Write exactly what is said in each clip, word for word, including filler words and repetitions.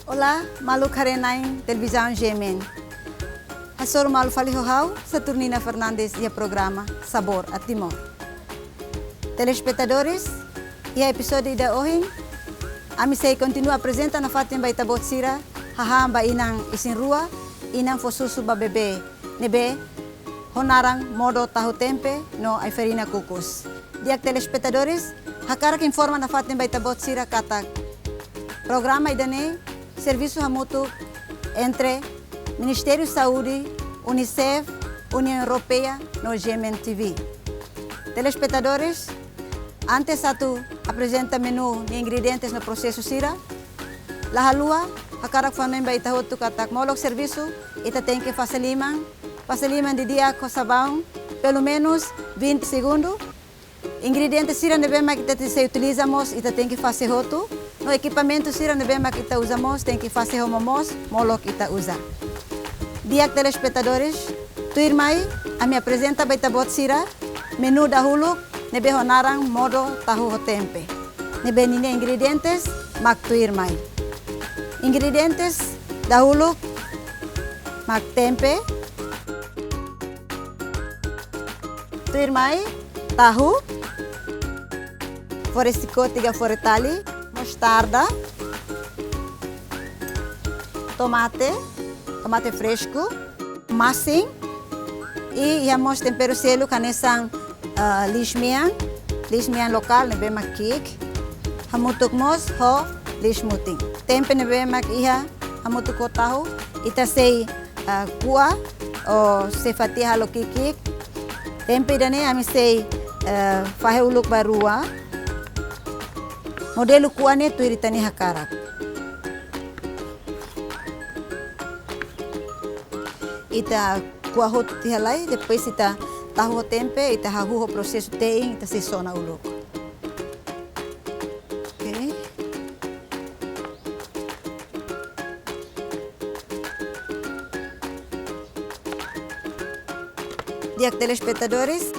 Olá, maluk haree-na'in televizaun G M N. Hasoru malu fali ho ha'u, Saturnina Fernandes, iha programa Sabor a Timor. Telespetadores, iha epizódiu ida ohin, ami sei kontinua aprezenta nafatin ba ita-boot sira hahán ba inan isin-rua, inan fó susu ba bebé, ne'ebé ho naran modo tahu tempe no ai-farina kukus. Di'ak telespetadores, hakarak informa nafatin ba ita-boot sira katak programa ida-ne'e servisu hamutuk entre Ministériu Saúde, UNICEF, Uniaun Europeia no G M N T V. Telespetadores, antes atu aprezenta menu nia ingredientes no prosesu sira, la haluha hakarak fó-hanoin ba ita hotu katak molok servisu, ita tenke fase liman, fase liman didi'ak ho sabaun, pelumenus vinte segundu. Ingredientes sira ne'ebé mak ita sei utiliza mós, ita tenke fase hotu. No ekipamentu sira ne'ebé mak ita uza mós, tenke fase ho momoos, molok ita uza. Di'ak telespetadores, tuirmai, ami aprezenta ba ita-boot sira menu dahuluk ne'ebé ho naran modo tahu ho tempe. Ne'ebé ninia ingredientes mak tuirmai. Ingredientes dahuluk mak tempe. Tuirmai, tahu. Fore-xikote ka fore-tali, mostarda, tomate, tomate fresku, masin, i iha mós temperu seluk hanesan, ah, liis-mean, liis-mean lokál ne'ebé mak ki'ik, hamutuk mós ho liis-mutin. Tempe ne'ebé mak iha hamutuk ho tahu, ita sei, ah, ko'a, ou sei fatia halo ki'ik-ki'ik. Tempe ida-ne'e ami sei, ah, fahe uluk ba rua. Modelu ko'a ne'e tuir ita-nia hakarak. Ita ko'a hotu tiha lai, depois ita tahu ho tempe, ita hahú ho prosesu te'in, ita sei sona uluk. Oke. Di'ak telespetadores,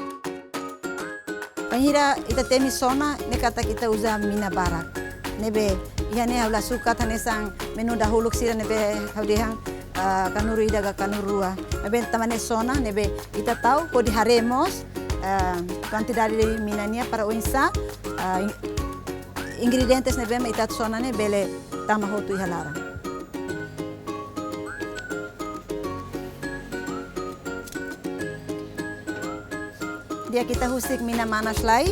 bainhira ita temi sona, ne'e katak ita uza mina barak. Ne'ebé, iha ne'e ha'u la sukat hanesan menu dahuluk sira ne'ebé ha'u dehan, ah, kanuru ida ka kanuru rua. Ne'ebé tanba ne'e sona, ne'ebé ita tau, hodi haree mós, ah, kuantidade de mina nian para oinsá, ah, in-, ingredientes ne'ebé mak ita sona ne'e bele tama hotu iha laran. Di'ak, ita husik mina manas lai.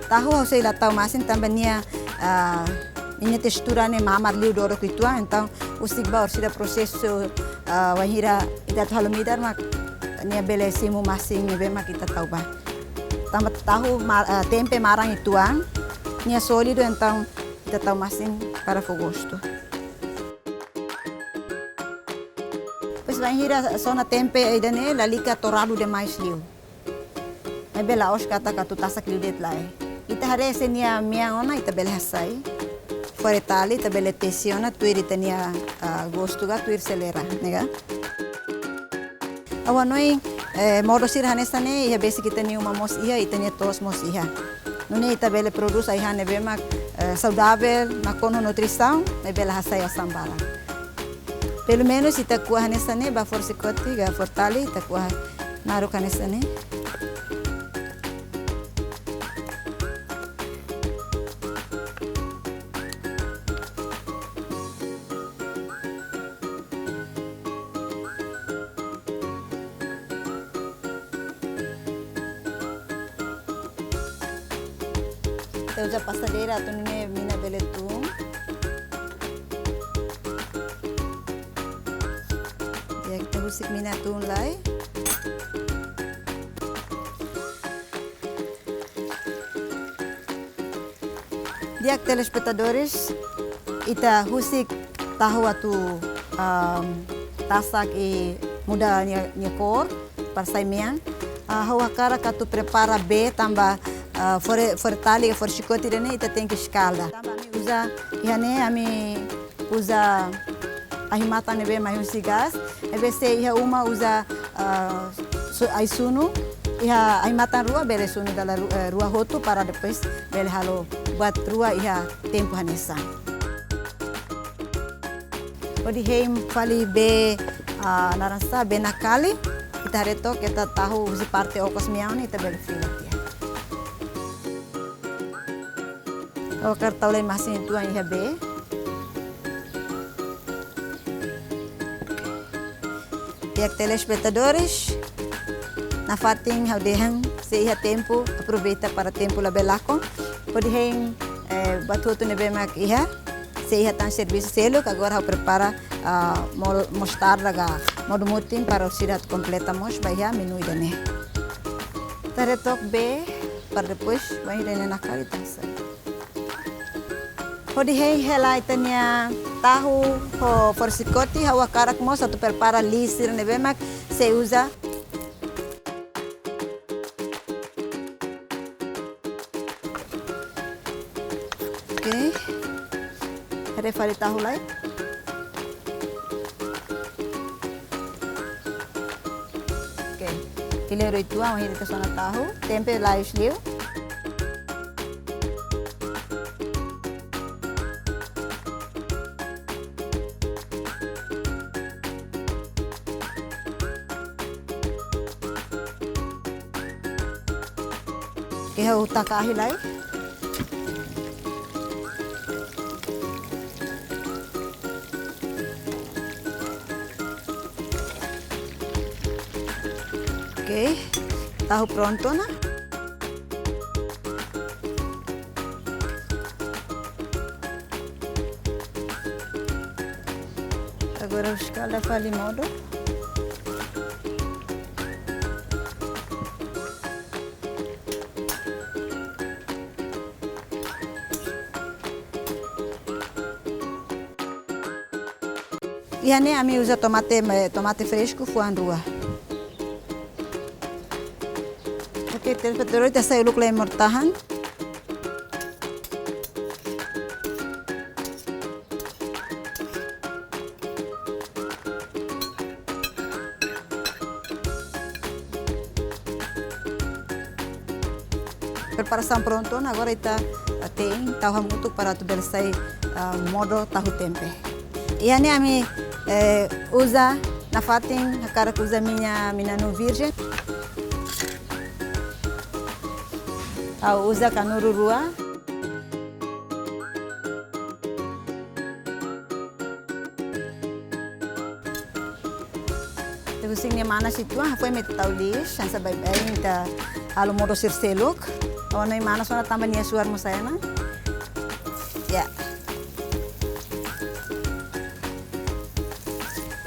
Tahu ha'u sei la tau masin tanba nia, ah, ninia testura ne'e mamar liu dodok uitoan, entaun husik ba orsida prosesu, ah, bainhira ita atu halo midar mak nia bele simu masin ne'ebé mak ita tau ba. Tanba tahu ma-, ah, tempe maran uitoan, nia sólidu, entaun ita tau masin para fó gostu. Depois bainhira sona tempe ida-ne'e lalika torradu demais liu. Ne'ebé la'ós katak atu tasak liu de'it lae. Ita haree se nia mean ona ita bele hasai. Fore-tali ita bele tesi ona tuir ita-nia, ah, gostu ka tuir selera, ne'e ka? Ha'u hanoin, eh, modo sira hanesan ne'e, iha besik ita-nia uma mós iha, ita-nia to'os mós iha. Nune'e ita bele prodús ai-han ne'ebé mak, eh, saudavel, nakonu nutrisaun, ne'ebé la hasai osan barak. Pelumenus ita ko'a hanesan ne'e, ba fore-xikote ka fore-tali, ita ko'a naruk hanesan ne'e. Ita uza pasadeira atu nune'e mina bele tun. Di'ak, ita husik mina tun lai. Di'ak telespetadores, ita husik tahu atu, am, tasak i muda nia, nia kór para sai mean. Ah, ha'u hakarak atu prepara bee tanba, ah, fore, fore-tali, fore-xikote ida-ne'e ita tenke eskalda. Tanba ami uza, iha ne'e ami uza ahi-matan ne'ebé mai husi gás, ne'ebé se iha uma uza, ah, su-, ai-sunu, iha ahi-matan rua bele sunu dala ru-, eh, rua hotu para depois bele halo buat rua iha tempu hanesan. Hodi hein fali bee, ah, naran sá, bee nakali, ita haree took ita tahu husi parte okos nian, ita bele fila tiha. Ha'u hakarak tau lai masin uitoan iha bee. Di'ak, telespetadores, nafatin ha'u dehan, se iha tempu, aproveita para tempu labele lakon. Hodi hein, eh, buat hotu ne'ebé mak iha, se iha tan servisu seluk, agora ha'u prepara, ah, mol-, mostarda ka modo-mutin para orsida atu kompleta mós ba iha menu ida-ne'e. Ita haree took bee, para depois, ba iha ida-ne'e nakali ita hasai. Hodi hein hela ita-nia tahu ho fore-xikote, ha'u hakarak mós atu prepara liis sira ne'ebé mak sei uza. Oke. Haree fali tahu lai. Oke. Kleur uitoan, ohin ita sona tahu. Tempe lais liu. Oke, ha'u taka ahi lai. Oke, tahu prontu ona. Agora eskala fali modo. Iha ne'e ami uza tomate, eh, tomate fresku fuan rua. Oke, telespetadór, ita hasai uluk lai modo-tahan. Preparasaun prontu ona, agora ita, ah, te'in, tau hamutuk para atu bele sai, ah, modo tahu tempe. Iha ne'e ami, eh, uza nafatin, hakarak uza mina, mina-nuu virjen. Ha'u uza kanuru rua. Ita husik nia manas uitoan, hafoin mak ita tau liis, hanesan baibain ita halo modo sira seluk. Ha'u hanoin manas ona tanba nia suar mós sai ona. Ya.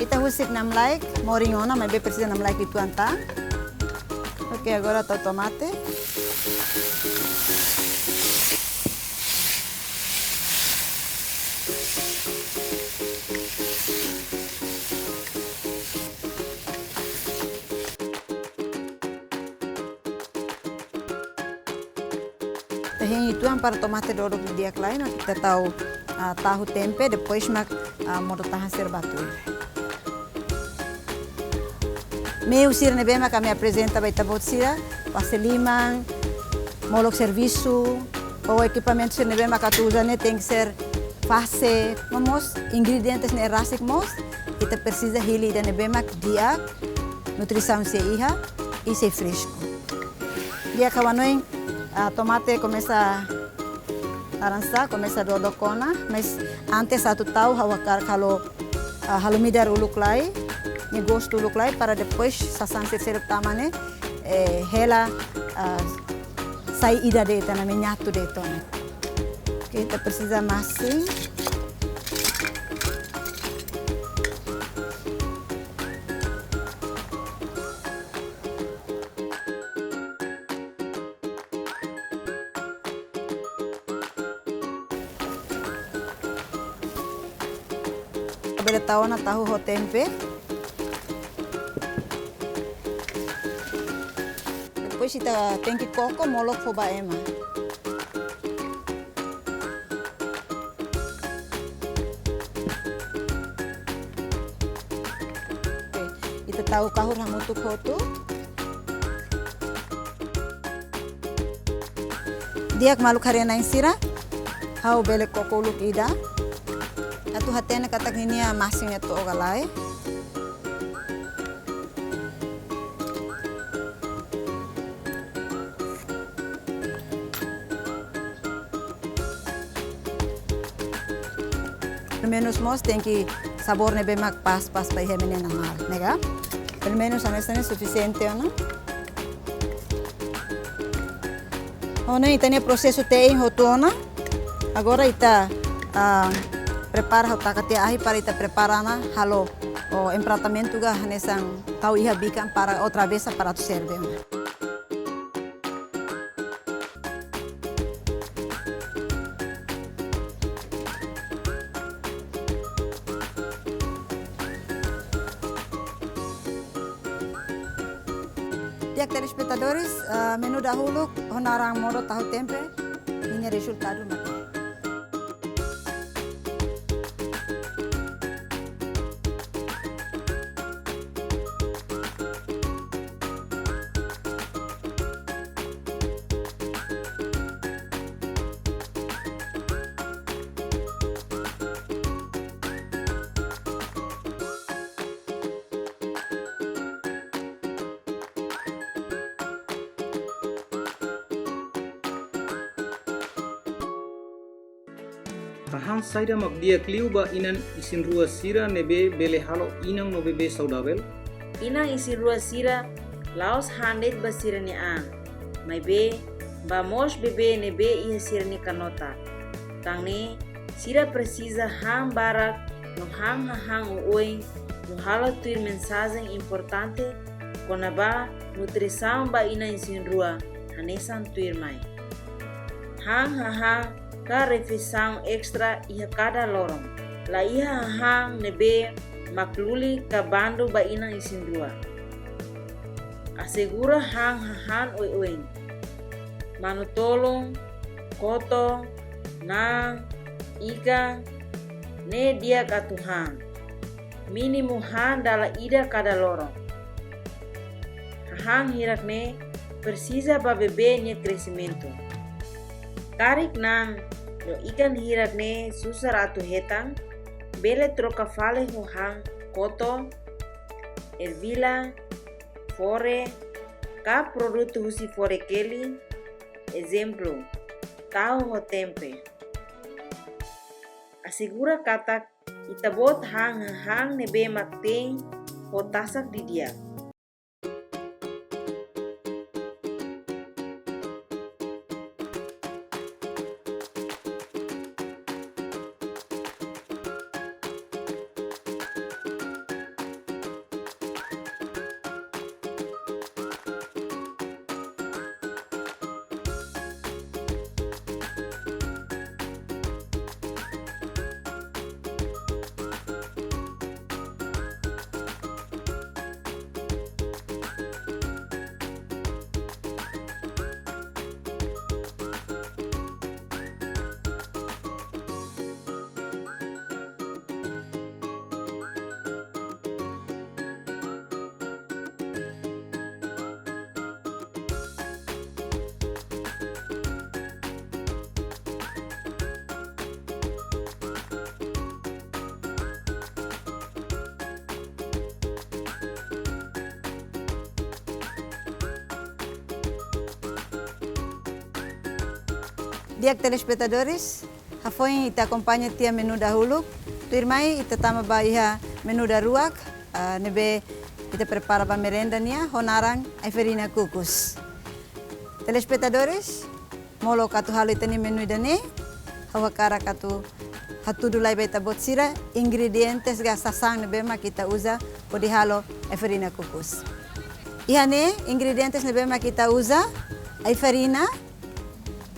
Ita husik namlaik, morin ona, maibé presiza namlaik uitoan tan. Oke, agora tau tomate. Ita hein uitoan para tomate dodok didi'ak lai, mak ita tau, ah, tahu tempe, depois mak, ah, modo-tahan sira ba tuir. Meiu sira ne'ebé mak ami aprezenta ba ita-boot sira, fase liman, molok servisu, ou ekipamentu sira ne'ebé mak atu uza ne'e tenke ser fase, no mós ingredientes ne'e rasik mós, ita presiza hili ida ne'ebé mak di'ak, nutrisaun sei iha, i sei fresku. Di'ak, ha'u hanoin, ah, tomate komesa naran sá, komesa dodok ona, mas antes atu tau ha'u hakarak halo, ah, halo midar uluk lai, nia gostu uluk lai, para depois sasán sira seluk tama ne'e, eh, hela, ah, sai ida de'it ona, menyatu de'it ona. Oke, ita presiza masin. Bele tau ona tahu ho tempe. Depois ita tenke koko molok fó ba ema. Oke, ita tau kahur hamutuk hotu. Di'ak maluk haree-na'in sira, ha'u bele koko uluk ida. Atu hatene katak ninia masin ne'e to'o ka lae. Pelumenus mós tenke sabór ne'ebé mak pas, pas ba iha ema nia nanál, ne'e ka? Pelumenus hanesan ne'e sufisiente ona. Ona ita-nia prosesu te'in hotu ona. Agora ita, ah, prepara, ha'u taka tiha ahi para ita prepara ona halo, o, empratamentu ka hanesan tau iha bikan para outra vez para atu serve. Di'ak telespetadores, eh, menu dahuluk ho naran modo tahu tempe, ninia rezultadu mak ne'e. Hahán saida mak di'ak liu ba inan isin-rua sira ne'ebé bele halo inan no bebé saudavel? Inan isin-rua sira la'ós han de'it ba sira-nia an, maibé ba mós bebé ne'ebé iha sira-nia kanotak. Tan ne'e, sira presiza han barak no han hahán oioin no halo tuir mensajen importante kona-ba nutrisaun ba inan isin-rua hanesan tuirmai. Han hahán ka refeisaun estra iha kada loron. La iha hahán ne'ebé mak lulik ka bandu ba inan isin-rua. Asegura han hahán oioin. Manu-tolun, koto, na'an, ikan, ne'e di'ak atu han. Mínimu han dala ida kada loron. Hahán hirak-ne'e presiza ba bebé nia kresimentu. Karik na'an no ikan hirak-ne'e susar atu hetan, bele troka fali ho han koto, ervilla, fore, ka produtu husi fore-keli, ezemplu, tahu ho tempe. Asegura katak ita-boot han hahán ne'ebé mak te'in ho tasak didi'ak. Di'ak telespetadores, hafoin ita akompaña tiha menu dahuluk, tuirmai ita tama ba iha menu daruak, ah, ne'ebé ita prepara ba merenda nian, ho naran ai-farina kukus. Telespetadores, molok atu halo ita-nia menu ida-ne'e, ha'u hakarak atu hatudu lai ba ita-boot sira ingredientes ka sasán ne'ebé mak ita uza hodi halo ai-farina kukus. Iha ne'e ingredientes ne'ebé mak ita uza, ai-farina,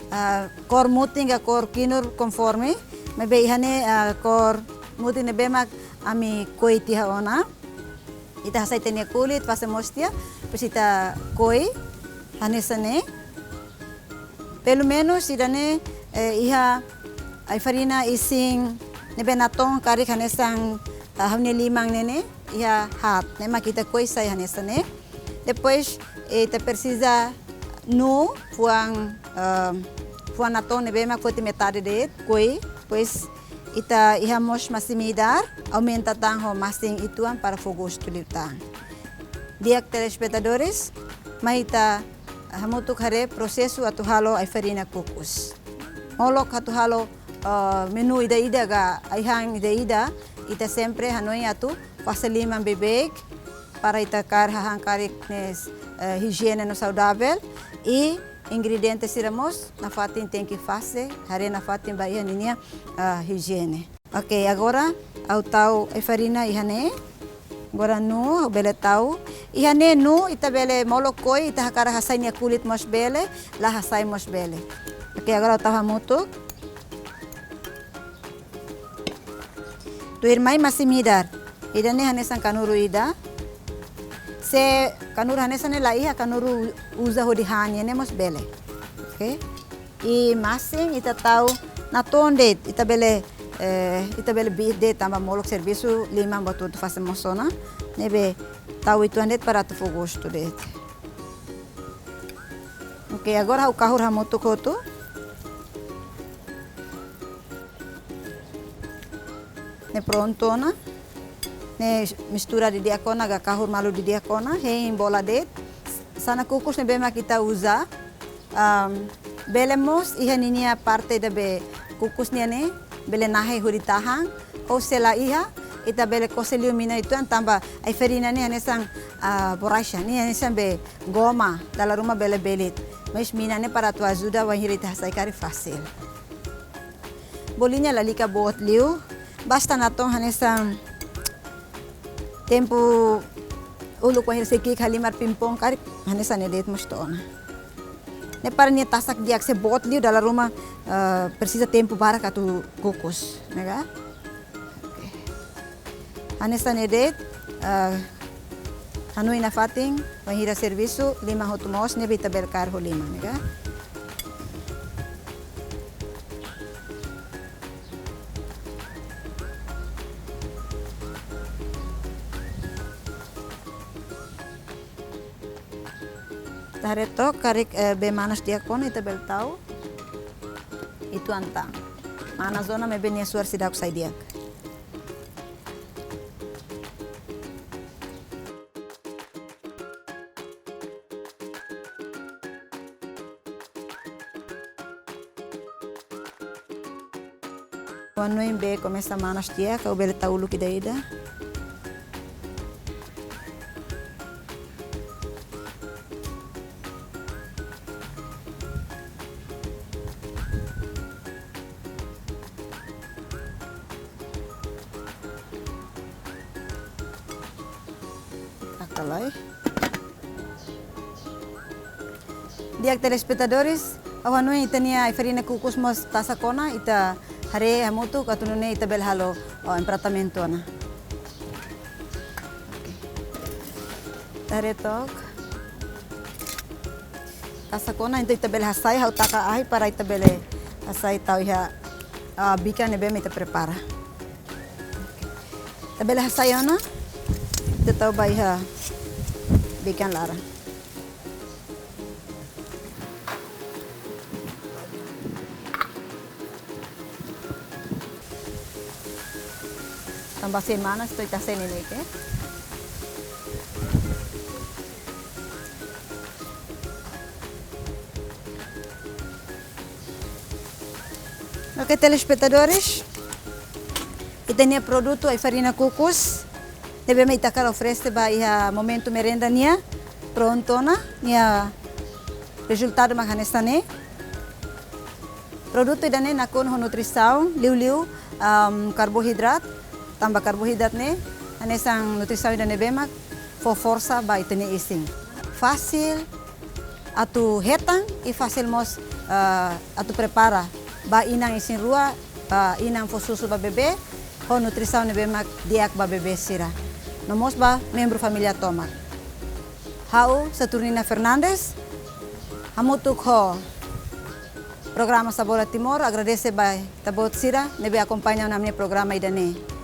ah, kór mutin ka kór kinur konforme, maibé iha ne'e, ah, kór mutin ne'ebé mak ami koi tiha ona. Ita hasai ita-nia kulit, fase moos tiha, depois ita koi hanesan ne'e. Pelumenus ida-ne'e, eh, iha ai-farina isin ne'ebé natoon karik hanesan, ah, ha'u-nia liman ne'e ne'e, iha haat, ne'e mak ita koi sai hanesan ne'e. Depois, eh, ita presiza nuu fuan, ah, fuan natoon ne'ebé mak foti metade de'it, koi, depois Ita iha mós masin-midar, aumenta tan ho masin uitoan para fó gostu liután. Di'ak telespetadores, mai ita hamutuk haree prosesu atu halo ai-farina kukus. Molok atu halo, eh, menu ida-idak ka ai-han ida-idak, ita sempre hanoin atu fase liman beibeik, para ita kaer hahán karik ne'e, eh, ijiene no saudavel, i ingrediente sira mós nafatin tenke fase, haree nafatin ba iha ninia, ah, ijiene. Oke, agora ha'u tau ai-farina iha ne'e. Agora nuu, bele tau. Iha ne'e nuu, ita bele molok koi, ita hakarak hasai nia kulit mós bele, la hasai mós bele. Oke, agora ha'u tau hamutuk. Tuirmai masin-midar. Ida-ne'e hanesan kanuru ida. Se kanuru hanesan ne'e la iha, kanuru uza hodi han nian ne'e mós bele. Oke. I masin ita tau natoon de'it, ita bele, eh, ita bele biit de'it tanba molok servisu liman buat hotu fase mós ona. Ne'ebé tau uitoan de'it para atu fó gostu de'it. Oke, agora ha'u kahur hamutuk hotu. Ne'e prontu ona. Ne'e mistura didi'ak ona, ka kahur malu didi'ak ona, hein bola de'it. Xana kukus ne'ebé mak ita uza. Am, bele mós iha ninia parte ida be kukus nian ne'e, bele nahe hodi tahan, ou se la iha, ita bele kose liu mina uitoan tanba ai-farina ne'e hanesan, ah, borraxa, ne'e hanesan be goma, dala ruma bele belit. Mas mina ne'e para atu ajuda wainhira ita hasai karik fasil. Boliña lalika boot liu, basta natoon hanesan tempu uluk wainhira sei ki'ik halimar pingpong karik hanesan ne'e de'it mós to'o ona. Ne'e para nia tasak di'ak, se boot liu dala ruma, eh, presiza tempu barak atu kukus, ne'e ka? Oke. Hanesan ne'e de'it, eh, hanoin nafatin, wainhira servisu, liman hotu moos, ne'ebé ita bele kaer ho liman, ne'e ka? Ita haree took karik, eh, be manas di'ak ona ita bele tau uitoan tan. Manas ona maibé nia suar seidauk sai di'ak. Ha'u hanoin be komesa manas di'ak, ha'u bele tau uluk ida-ida. Taka lai. Di'ak telespetadores, ha'u hanoin ita-nia ai-farina kukus mós tasak ona, ita haree hamutuk atu nune'e ita bele halo, oh, empratamentu ona. Oke. Ita haree took. Tasak ona, entaun ita bele hasai, ha'u taka ahi para ita bele hasai tau iha, ah, bikan ne'ebé mak ita prepara. Ita bele hasai ona, ita tau ba iha bikan laran. Tanba sei manas, entaun ita hasai neineik. Oke, telespetadores, ita-nia produtu ai-farina kukus ne'ebé mak ita hakarak oferese ba iha momentu merenda nian, prontu ona, nia rezultadu mak hanesan ne'e. Produtu ida-ne'e nakonu ho nutrisaun, liuliu, am, karbohidrat, tanba karbohidrat ne'e hanesan nutrisaun ida ne'ebé mak fó forsa ba ita-nia isin. Fasil atu hetan i fasil mós, eh, atu prepara ba inan isin-rua, ba inan fó susu ba bebé, ho nutrisaun ne'ebé mak di'ak ba bebé sira. No mós ba membru família tomak. Ha'u Saturnina Fernandes, hamutuk ho programa Sabor Timor, agradese ba ita-boot sira ne'ebé akompaña ona ami-nia programa ida-ne'e.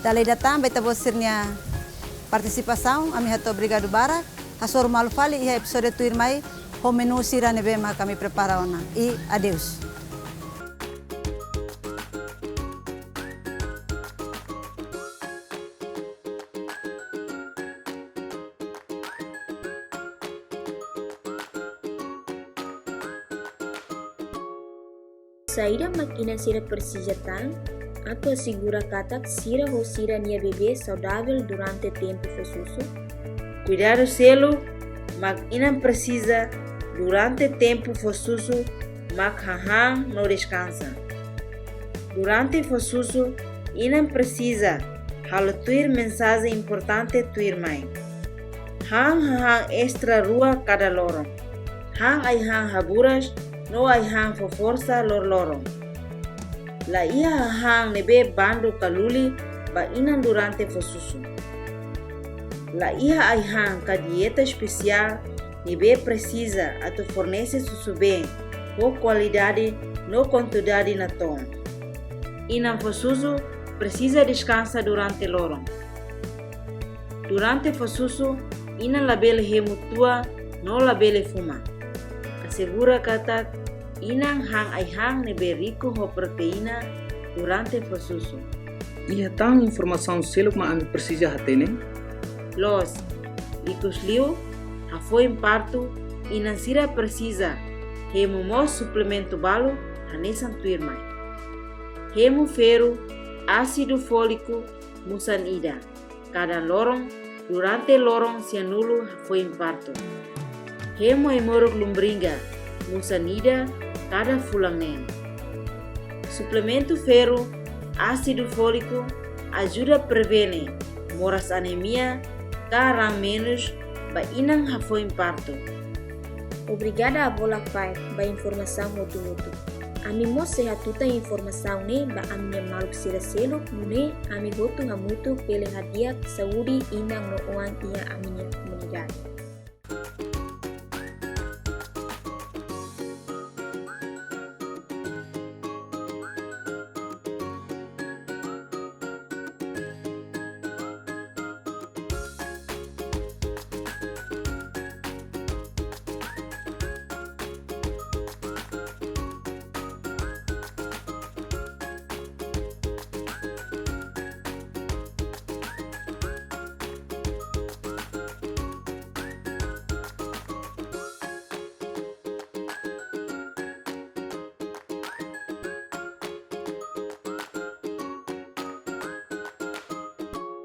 Dala ida tan ba ita-boot sira-nia partisipasaun, ami hato'o obrigadu barak. Hasoru malu fali iha epizódiu tuirmai ho menu sira ne'ebé mak ami prepara ona. I adeus. Saida mak inan sira presiza tan atu asegura katak sira ho sira-nia bebé saudavel durante tempu fó susu? Kuidadu seluk mak inan presiza durante tempu fó susu mak hahán no deskansa. Durante fó susu, inan presiza halo tuir mensajen importante tuirmai. Han hahán estra rua kada loron. Han ai-han haburas no ai-han fó forsa loroloron. La iha hahán ne'ebé bandu ka luli ba inan durante fó susu. La iha ai-han ka dieta espesiál ne'ebé presiza atu fornese susubeen ho kualidade no kuantidade natoon. Inan fó susu presiza deskansa durante loron. Durante fó susu, inan labele hemu tua no labele fuma. Asegura katak inan han ai-han ne'ebé riku ho proteína durante fó susu. Iha tan informasaun seluk mak ami presiza hatene? Loos, ikusliu, hafoin partu, inan sira presiza hemu mós suplementu balu hanesan tuirmai. Hemu ferru, ásidu fóliku, musan ida kada loron durante loron sianulu hafoin partu. Hemu ai-moruk lumbriga, musan ida kada fulan neen. Suplementu ferru, ásidu fóliku, ajuda prevene moras anemia ka raan menus ba inan hafoin partu. Obrigada avó Lafaek ba informasaun hotu-hotu. Ami mós sei hatutan informasaun ne'e ba ami-nia maluk sira seluk, nune'e ami hotu hamutuk bele hadi'a saúde inan no oan iha ami-nia komunidade.